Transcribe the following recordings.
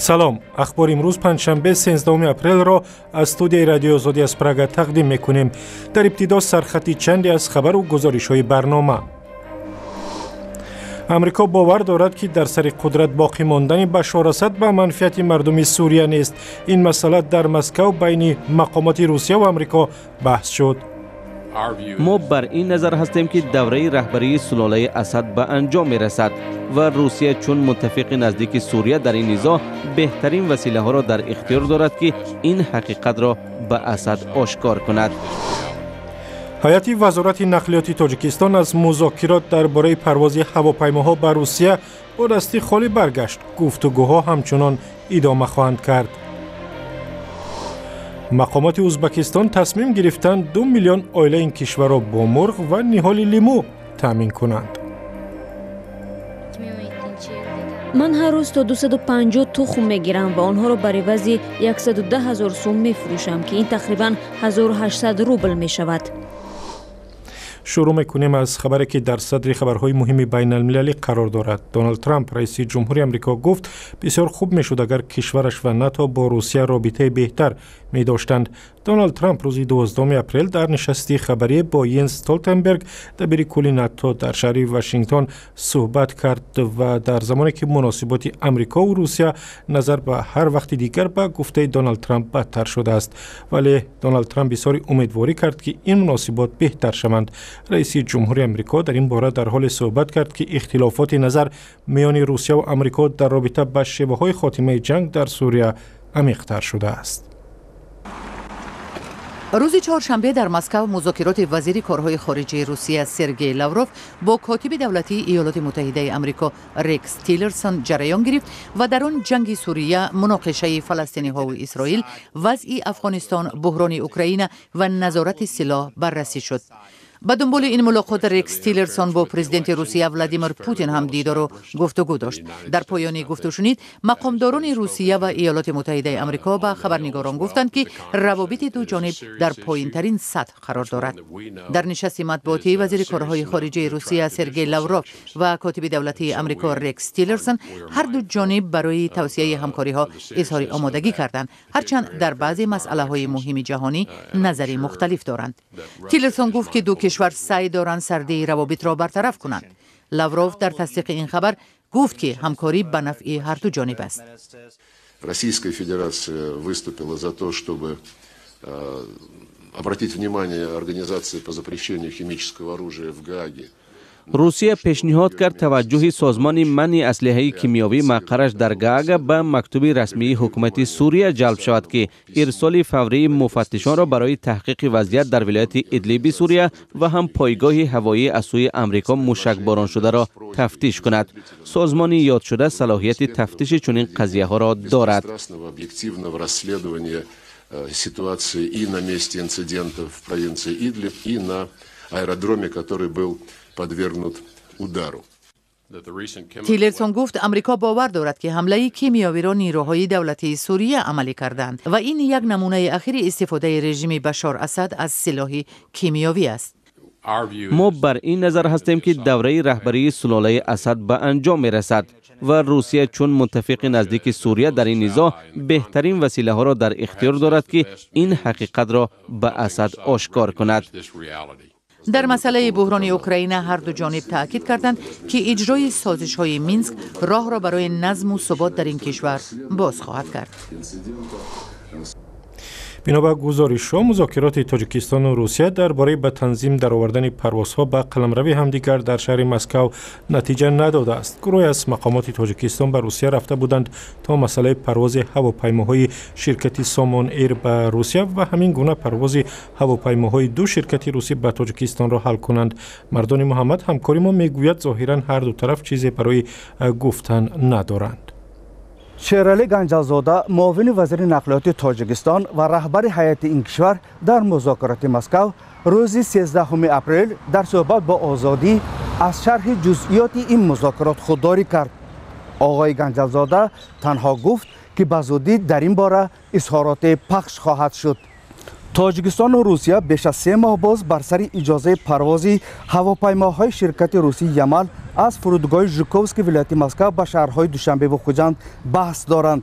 Салом, ахбори имрӯз, панҷшанбе, 13 апрелро аз студияи Радиои Озодӣ аз Прага тақдим мекунем. Дар ибтидо сархати чанде аз хабару гузоришҳои барнома. Амрико бовар дорад, ки дар сари қудрат боқӣ мондани Башор Асад ба манфиати мардуми Сурия нест. Ин масъала дар Москав байни мақомоти Русия ва Амрико баҳс шуд. Мо бар ин назар ҳастем, ки давраи раҳбарии сулолаи Асад ба анҷом мерасад ва Русия чун муттафиқи наздики Сурия дар ин низоъ беҳтарин василаҳоро дар ихтиёр дорад, ки ин ҳақиқатро ба Асад ошкор кунад. Ҳайати Вазорати нақлиёти Тоҷикистон аз музокирот дар бораи парвози ҳавопаймоҳо ба Русия бо дасти холӣ баргашт. Гуфтугӯҳо ҳамчунон идома хоҳанд кард. Мақомоти Ӯзбекистон тасмим гирифтанд 2 миллион оила ин кишварро бо мурғ ва ниҳоли лимӯ таъмин кунанд. Ман ҳар рӯз то 250 тухм мегирам ва онҳоро бар ивази 110 ҳазор сум мефурӯшам, ки ин тақрибан 1800 рубл мешавад. Шурӯъ мекунем аз хабаре, ки дар садри хабарҳои муҳими байналмилалӣ қарор дорад. Доналд Трамп, раиси ҷумҳури Амрико, гуфт, бисёр хуб мешуд, агар кишвараш ва НАТО бо Русия робитаи беҳтар медоштанд. Доналд Трамп рӯзи 12 апрел дар нишасти хабарӣ бо Йенс Столтенберг, дабири кулли НАТО, дар шаҳри Вашингтон суҳбат кард ва дар замоне ки муносиботи Амрикову Русия назар ба ҳар вақти дигар, ба гуфтаи Доналд Трамп, бадтар шудааст. Вале Доналд Трамп изҳори умедворӣ кард, ки ин муносибот беҳтар шаванд. Раиси ҷумҳури Амрико дар ин бора дар ҳоле суҳбат кард, ки ихтилофоти назар миёни Русия ва Амрико дар робита ба шеваҳои хотимаи ҷанг дар Сурия амиқтар шудааст. Рӯзи чоршанбе дар Москав музокироти вазири корҳои хориҷии Русия Сергей Лавров бо котиби давлатии Иёлоти Муттаҳидаи Амрико Рекс Тиллерсон ҷараён гирифт ва дар он ҷанги Сурия, муноқишаи фаластиниҳову Исроил, вазъи Афғонистон, буҳрони Украина ва назорати силоҳ баррасӣ шуд. Ба дунболи ин мулоқот Рекс Тиллерсон бо президенти Русия Владимир Путин ҳам дидору гуфтугӯ дошт. Дар поёни гуфтушунид мақомдорони Русия ва Иёлоти Муттаҳидаи Амрико ба хабарнигорон гуфтанд, ки равобити ду ҷониб дар поинтарин сатҳ қарор дорад. Дар нишасти матбуотии вазири корҳои хориҷии Русия Сергей Лавров ва котиби давлатии Амрико Рекс Тиллерсон ҳар ду ҷониб барои тавсеаи ҳамкориҳо изҳори омодагӣ карданд, ҳарчанд дар баъзе масъалаҳои муҳими ҷаҳонӣ назари мухталиф доранд. Тиллерсон гуфт, ки ду кишвар саъй доранд сардии равобитро бартараф кунанд. Лавров дар тасдиқи ин хабар гуфт, ки ҳамкорӣ ба нафъи ҳарду ҷониб аст. Российская Федерация выступила за то, чтобы обратить внимание Организации по запрещению химического оружия в Гааге. Русия пешниҳод кард, таваҷҷӯҳи Созмони манъи аслиҳаи кимиёвӣ, мақарраш дар Гаага, ба мактуби расмии ҳукумати Сурия ҷалб шавад, ки ирсоли фаврии муфаттишонро барои таҳқиқи вазъият дар вилояти Идлиби Сурия ва ҳам пойгоҳи ҳавоӣ аз сӯи Амрико мушакбороншударо тафтиш кунад. Созмони ёдшуда салоҳияти тафтиши чунин қазияҳоро дорад. Ситуации и на месте инцидента в провинции Идлиб, и на аэродроме, который был подвергнут удару. Тиллерсон гуфт, Амрико бовар дорад, ки ҳамлаи кимиёвиро нирӯҳои давлатии Сурия амалӣ карданд ва ин як намунаи ахири истифодаи режими Башор Асад аз силоҳи кимиёвӣ аст. Мо бар ин назар ҳастем, ки давраи раҳбарии сулолаи Асад ба анҷом мерасад ва Русия чун муттафиқи наздики Сурия дар ин низоъ беҳтарин василаҳоро дар ихтиёр дорад, ки ин ҳақиқатро ба Асад ошкор кунад. Дар масъалаи буҳрони Украина ҳар ду ҷониб таъкид карданд, ки иҷрои созишҳои Минск роҳро барои назму субот дар ин кишвар боз хоҳад кард. Бино ба гузоришҳо, музокироти Тоҷикистону Русия дар бораи ба танзим даровардани парвозҳо ба қаламрави ҳамдигар дар шаҳри Москав натиҷа надодааст. Гурӯҳе аз мақомоти Тоҷикистон ба Русия рафта буданд, то масъалаи парвози ҳавопаймоҳои ширкати Сомон Эйр ба Русия ва ҳамин гуна парвози ҳавопаймоҳои ду ширкати русӣ ба Тоҷикистонро ҳал кунанд. Мардони Муҳаммад, ҳамкори мо, мегӯяд, зоҳиран ҳар ду тараф чизе барои гуфтан надоранд. Шералӣ Ганҷалзода, муовини вазири нақлиёти Тоҷикистон ва раҳбари ҳайати ин кишвар дар музокироти Москав, рӯзи 13 апрел дар суҳбат бо Озодӣ аз шарҳи ҷузъиёти ин музокирот худдорӣ кард. Оғои Ганҷалзода танҳо гуфт, ки ба зудӣ дар ин бора изҳороте пахш хоҳад шуд. Тоҷикистону Русия беш аз 3 моҳ боз бар сари иҷозаи парвози ҳавопаймоҳои ширкати русии Ямал аз фурудгоҳи Жуковски вилояти Москав ба шаҳрҳои Душанбеву Хуҷанд баҳс доранд.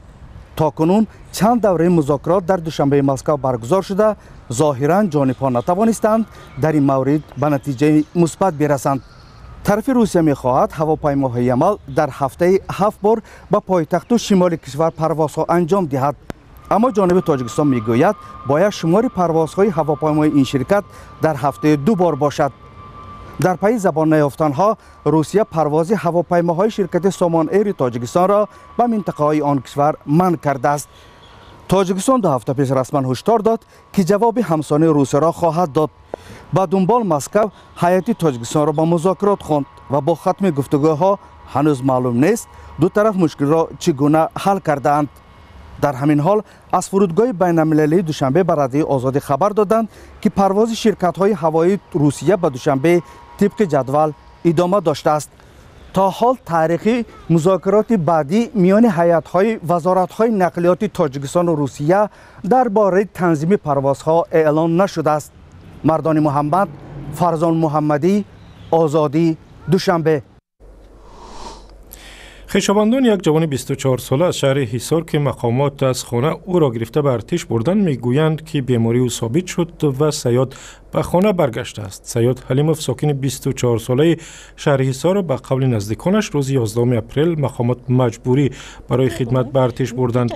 То кунун чанд давраи музокирот дар Душанбеи Москав баргузор шуда, зоҳиран ҷонибҳо натавонистанд дар ин маврид ба натиҷаи мусбат бирасанд. Тарафи Русия мехоҳад ҳавопаймоҳои Ямал дар ҳафтаи 7 бор ба пойтахту шимоли кишвар парвозҳо анҷом диҳад. Аммо ҷониби Тоҷикистон мегӯяд, бояд шумори парвозҳои ҳавопаймои ин ширкат дар ҳафтаи 2 бор бошад. Дар пайи забон наёфтанҳо Русия парвози ҳавопаймоҳои ширкати Сомон Эйри Тоҷикистонро ба минтақаҳои он кишвар манъ кардааст. Тоҷикистон 2 ҳафта пеш расман ҳушдор дод, ки ҷавоби ҳамсонаи Русияро хоҳад дод. Ба дунбол Москав ҳайати Тоҷикистонро ба музокирот хонд ва бо хатми гуфтугӯҳо ҳанӯз маълум нест ду тараф мушкилро чӣ гуна ҳал кардаанд. Дар ҳамин ҳол аз фурудгоҳи байналмилалии Душанбе ба Радиои Озодӣ хабар доданд, ки парвози ширкатҳои ҳавоии Русия ба Душанбе тибқи ҷадвал идома доштааст. То ҳол таърихи музокироти баъдӣ миёни ҳайатҳои вазоратҳои нақлиёти Тоҷикистону Русия дар бораи танзими парвозҳо эълон нашудааст. Мардони Муҳаммад, Фарзон Муҳаммадӣ, Озодӣ, Душанбе. Хешовандони як ҷавони 24-сола аз шаҳри Ҳисор, ки мақомот аз хона ӯро гирифта ба артиш бурданд, мегӯянд, ки бемории ӯ собит шуд ва Саёд ба хона баргаштааст. Саёд Ҳалимов, сокини 24-солаи шаҳри Ҳисорро ба қавли наздиконаш рӯзи 11 апрел мақомот маҷбурӣ барои хидмат ба артиш бурданд.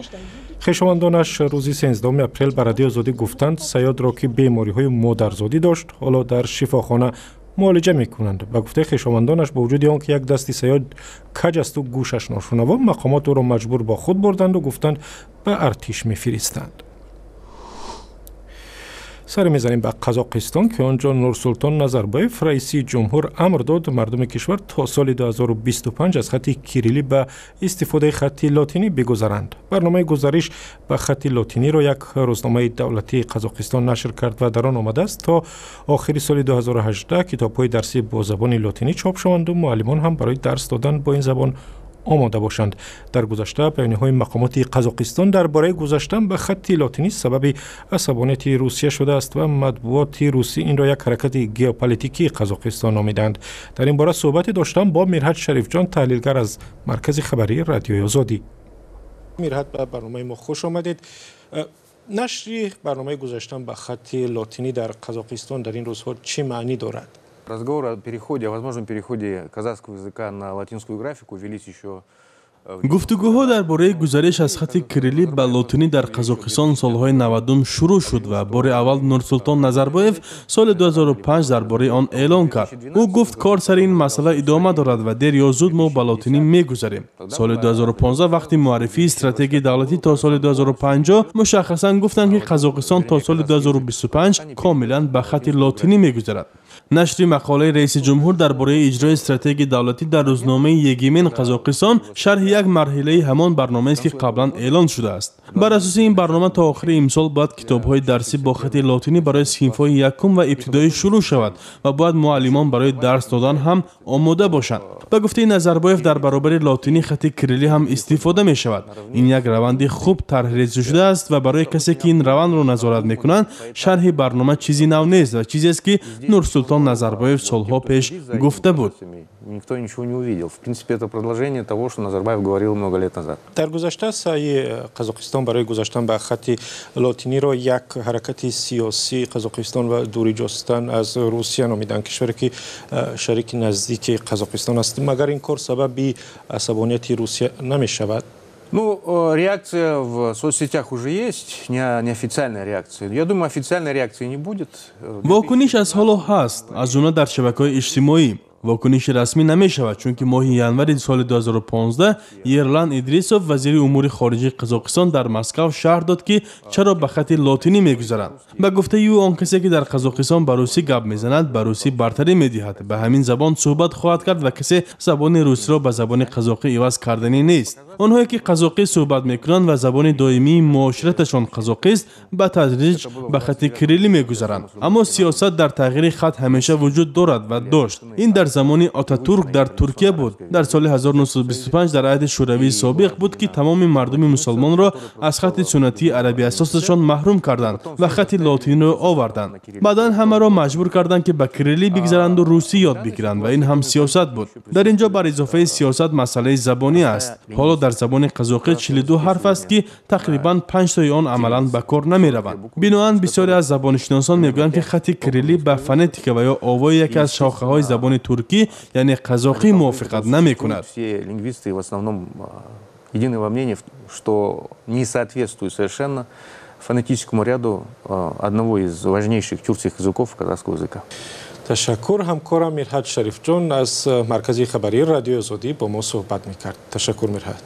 Хешовандонаш рӯзи 13 апрел ба Радиои Озодӣ гуфтанд, Саёдро, ки бемориҳои модарзодӣ дошт, ҳоло дар шифохона муолиҷа мекунанд. Ба гуфтаи хешовандонаш, бо вуҷуди он ки як дасти Саёд каҷ асту гӯшаш ношунаво, мақомот ӯро маҷбур бо худ бурданду гуфтанд, ба артиш мефиристанд. Сар мезанем ба Қазоқистон, ки он ҷо Нурсултон Назарбоев, раиси ҷумҳур, амр дод мардуми кишвар то соли 2025 аз хати кирилӣ ба истифодаи хати лотинӣ бигузаранд. Барномаи гузариш ба хати лотиниро як рӯзномаи давлатии Қазоқистон нашр кард ва дар он омадааст, то охири соли 2018 китобҳои дарсӣ бо забони лотинӣ чоп шаванду муаллимон ҳам барои дарс додан бо ин забон омода бошанд. Дар гузашта баёниҳои мақомоти Қазоқистон дар бораи гузаштан ба хатти лотинӣ сабаби асабонияти Русия шудааст ва матбуоти русӣ инро як ҳаракати геополитикии Қазоқистон номиданд. Дар ин бора суҳбате доштам бо Мирҳат Шарифҷон, таҳлилгар аз Маркази хабарии Радиои Озодӣ. Мирҳат, ба барномаи мо хуш омадед. Нашри барномаи гузаштан ба хатти лотинӣ дар Қазоқистон дар ин рӯзҳо чӣ маънӣ дорад? Разговоры о переходе, о возможном переходе казахского языка на латинскую графику велись еще. Гуфтугӯҳо дар бораи гузариш аз хати кирилӣ ба лотинӣ дар Қазоқистон солҳои 90 шурӯъ шуд ва бори аввал Нурсултон Назарбоев соли 2005 дар бораи он эълон кард. Ӯ гуфт, кор сари ин масъала идома дорад ва дер ё зуд мо ба лотинӣ мегузарем. Соли 2015 вақти муаррифии стратегияи давлатӣ то соли 2050 мушаххасан гуфтанд, ки Қазоқистон то соли 2025 комилан ба хати лотинӣ мегузарад. Нашри мақолаи раиси ҷумҳур дар бораи иҷрои стратегияи давлатӣ дар рӯзномаи Егемен Қазоқистон шарҳи як марҳилаи ҳамон барномаест, ки қаблан эълон шудааст. Бар асоси ин барнома то охири имсол бояд китобҳои дарсӣ бо хати лотинӣ барои синфҳои якум ва ибтидоӣ шурӯъ шавад ва бояд муаллимон барои дарс додан ҳам омода бошанд. Ба гуфтаи Назарбоев, дар баробари лотинӣ хати кирилӣ ҳам истифода мешавад. Ин як раванди хуб тарҳрезӣ шудааст ва барои касе, ки ин равандро назорат мекунанд, шарҳи барнома чизи нав нест ва чизест, ки Нурсултон Назарбоев солҳо пеш гуфта буд. Никто ничего не увидел. В принципе, это продолжение того, что Назарбаев говорил много лет назад. Дар гузашта саъи Қазоқистон барои гузаштан ба хати лотиниро як ҳаракати сиёсии Қазоқистон ва дурӣ ҷостан аз Русия номиданд, кишваре ки шарики наздики Қазоқистон аст. Магар ин кор сабаби асабонияти Русия намешавад? Ну, реакция в соцсетях уже есть, неофициальная реакция. Я думаю, официальной реакции не будет. Вокуниш аз ҳоло ҳаст, аз ҷумла дар шабакаҳои иҷтимоӣ. Вокуниши расмӣ намешавад, чунки моҳи январи соли 2015 Ерлан Идрисов, вазири умури хориҷии Қазоқистон, дар Москав шарҳ дод, ки чаро ба хати лотинӣ мегузаранд. Ба гуфтаи ӯ, он касе, ки дар Қазоқистон ба русӣ гап мезанад, ба русӣ бартарӣ медиҳад, ба ҳамин забон суҳбат хоҳад кард ва касе забони русиро ба забони қазоқӣ иваз карданӣ нест. Онҳое, ки қазоқӣ суҳбат мекунанд ва забони доимии муошираташон қазоқист, ба тадриҷ ба хати кирилӣ мегузаранд. Аммо сиёсат дар тағйири хат ҳамеша вуҷуд дорад ва дошт. Ин дар замони Ататурк дар Туркия буд. Дар соли 1925 дар аҳди Шӯравии собиқ буд, ки тамоми мардуми мусулмонро аз хати суннатии арабиасосашон маҳрум карданд ва хати лотиниро оварданд. Баъдан ҳамаро маҷбур карданд, ки ба кириллӣ бигзаранду русӣ ёд бигиранд ва ин ҳам сиёсат буд. Дар ин ҷо бар изофаи сиёсат масъалаи забонӣ аст. Ҳоло дар забони қазоқӣ 42 ҳарф аст, ки тақрибан 5 тои он амалан ба кор намераванд. Биноан бисёре аз забоншиносон мегӯянд, ки хати кириллӣ ба фонетика ва ё овои яке аз шохаҳои забони туркӣ, яъне қазоқӣ, мувофиқат намекунад. Все лингвисты в основном едины во мнении, что не соответствует совершенно фонетическому ряду одного из важнейших тюркских языков, казахского языка. Ташаккур. Ҳамкорам Мирҳат Шарифҷон аз маркази хабарии Радиои Озодӣ бо мо суҳбат мекард. Ташаккур, Мирҳат.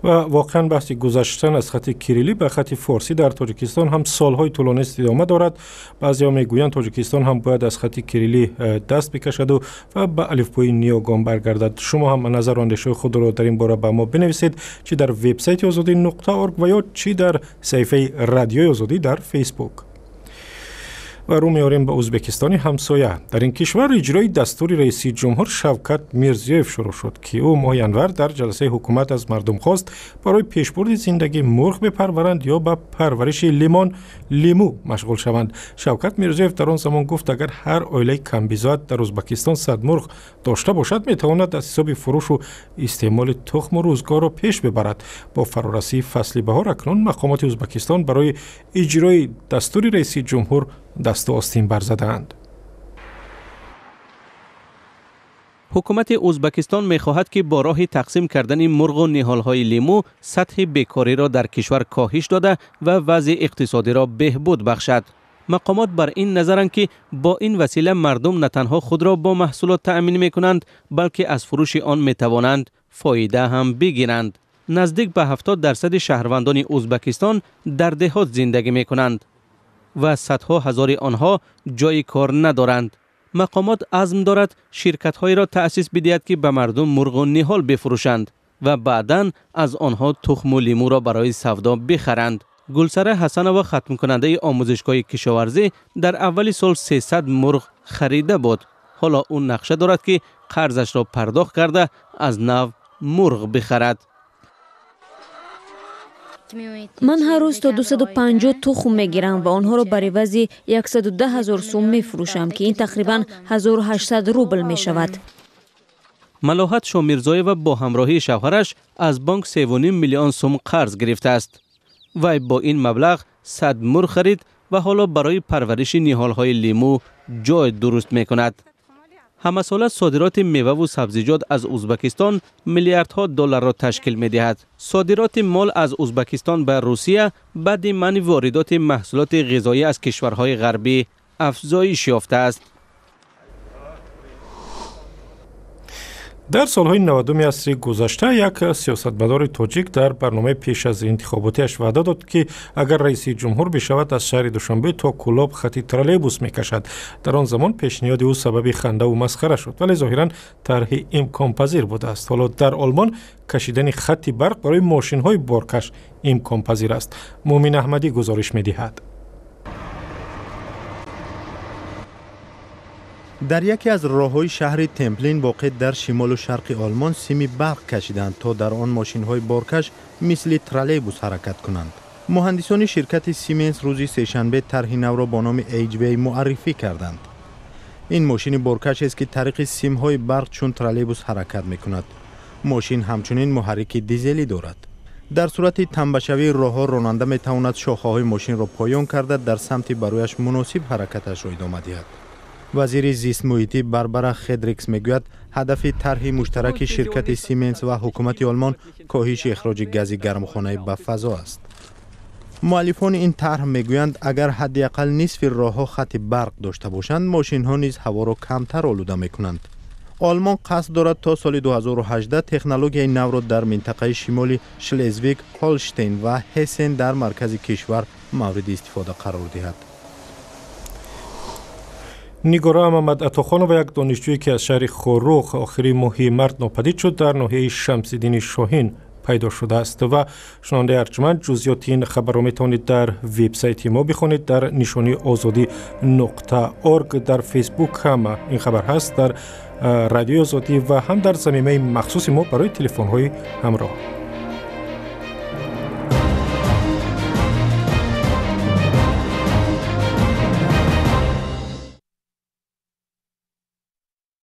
Ва воқеан баҳси гузаштан аз хати кириллӣ ба хати форсӣ дар Тоҷикистон ҳам солҳои тӯлонист идома дорад. Баъзеҳо мегӯянд, Тоҷикистон ҳам бояд аз хати кириллӣ даст бикашаду ва ба алифбои ниёгон баргардад. Шумо ҳам назару андешаҳои худро дар ин бора ба мо бинависед, чӣ дар вебсайти озодӣ.орг ва ё чӣ дар саҳифаи Радиои Озодӣ дар Фейсбук. Ва рӯ меорем ба Ӯзбекистони ҳамсоя. Дар ин кишвар иҷрои дастури раиси ҷумҳур Шавкат Мирзиёев шурӯъ шуд, ки ӯ моҳи январ дар ҷаласаи ҳукумат аз мардум хост, барои пешбурди зиндагӣ мурғ бипарваранд ё ба парвариши лимон лимӯ машғул шаванд. Шавкат Мирзиёев дар он замон гуфт, агар ҳар оилаи камбизоат дар Ӯзбекистон 100 мурғ дошта бошад, метавонад аз ҳисоби фурӯшу истеъмоли тухму рӯзгорро пеш бибарад. Бо фарорасии фасли баҳор акнун мақомоти Ӯзбекистон барои иҷрои дастури раиси ҷумҳур дасту остин барзадаанд. Ҳукумати Ӯзбекистон мехоҳад, ки бо роҳи тақсим кардани мурғу ниҳолҳои лимӯ сатҳи бекориро дар кишвар коҳиш дода ва вазъи иқтисодиро беҳбуд бахшад. Мақомот бар ин назаранд, ки бо ин васила мардум на танҳо худро бо маҳсулот таъмин мекунанд, балки аз фурӯши он метавонанд фоида ҳам бигиранд. Наздик ба 70% шаҳрвандони Ӯзбекистон дар деҳот зиндагӣ мекунанд ва садҳо ҳазори онҳо ҷои кор надоранд. Мақомот азм дорад ширкатҳоеро таъсис бидиҳад, ки ба мардум мурғу ниҳол бифурӯшанд ва баъдан аз онҳо тухму лимӯро барои савдо бихаранд. Гулсара Ҳасанова, хатмкунандаи омӯзишгоҳи кишоварзӣ, дар аввали сол 300 мурғ харида буд. Ҳоло ӯ нақша дорад, ки қарзашро пардохт карда аз нав мурғ бихарад. Ман ҳар рӯз то 250 тухм мегирам ва онҳоро бар ивази 110 ҳазор сум мефурӯшам, ки ин тақрибан 1800 рубл мешавад. Малоҳат Шомирзоева бо ҳамроҳии шавҳараш аз бонк 3,5 миллион сум қарз гирифтааст. Вай бо ин маблағ 100 мурғ харид ва ҳоло барои парвариши ниҳолҳои лимӯ ҷой дуруст мекунад. Ҳамасола содироти меваву сабзиҷот аз Ӯзбекистон миллиардҳо долларро ташкил медиҳад. Содироти мол аз Ӯзбекистон ба Русия баъди манъи воридоти маҳсулоти ғизоӣ аз кишварҳои ғарбӣ афзоиш ёфтааст. Дар солҳои 90-уми асри гузашта як сиёсатмадори тоҷик дар барномаи пеш аз интихоботиаш ваъда дод, ки агар раиси ҷумҳур бишавад, аз шаҳри Душанбе то Кӯлоб хати троллейбус мекашад. Дар он замон пешниҳоди ӯ сабаби хандаву масхара шуд, вале зоҳиран тарҳи имконпазир будааст. Ҳоло дар Олмон кашидани хатти барқ барои мошинҳои боркаш имконпазир аст. Муъмин Аҳмадӣ гузориш медиҳад. Дар яке аз роҳҳои шаҳри Темплин, воқеъ дар шимолу шарқи Олмон, сими барқ кашиданд, то дар он мошинҳои боркаш мисли троллейбус ҳаракат кунанд. Муҳандисони ширкати Сименс рӯзи сешанбе тарҳи навро бо номи HV муаррифӣ карданд. Ин мошини боркашест, ки тариқи симҳои барқ чун троллейбус ҳаракат мекунад. Мошин ҳамчунин муҳаррики дизелӣ дорад. Дар сурати тамбашавии роҳҳо ронанда метавонад шохаҳои мошинро поён карда, дар самти барояш муносиб ҳаракаташро идома диҳад. Вазири зистмуҳитӣ Барбара Хедрикс мегӯяд, ҳадафи тарҳи муштараки ширкати Сименс ва ҳукумати Олмон коҳиши ихроҷи гази гармхонаӣ ба фазо аст. Муаллифони ин тарҳ мегӯянд, агар ҳадди ақал нисфи роҳҳо хати барқ дошта бошанд, мошинҳо низ ҳаворо камтар олуда мекунанд. Олмон қасд дорад то соли 2018 технологияи навро дар минтақаи шимоли Шлезвиг, Ҳолштейн ва Ҳессен дар маркази кишвар мавриди истифода қарор диҳад. Нигора Мамад Атохонова, як донишҷӯе, ки аз шаҳри Хоруғ охири моҳи март нопадид шуд, дар ноҳияи Шамсиддини Шоҳин пайдо шудааст. Ва, шунавандаи арҷманд, ҷузъиёти ин хабарро метавонед дар вебсайти мо бихонед дар нишонии озодӣ.org. Дар Фейсбук ҳам ин хабар ҳаст, дар Радиои Озодӣ ва ҳам дар замимаи махсуси мо барои телефонҳои ҳамроҳ.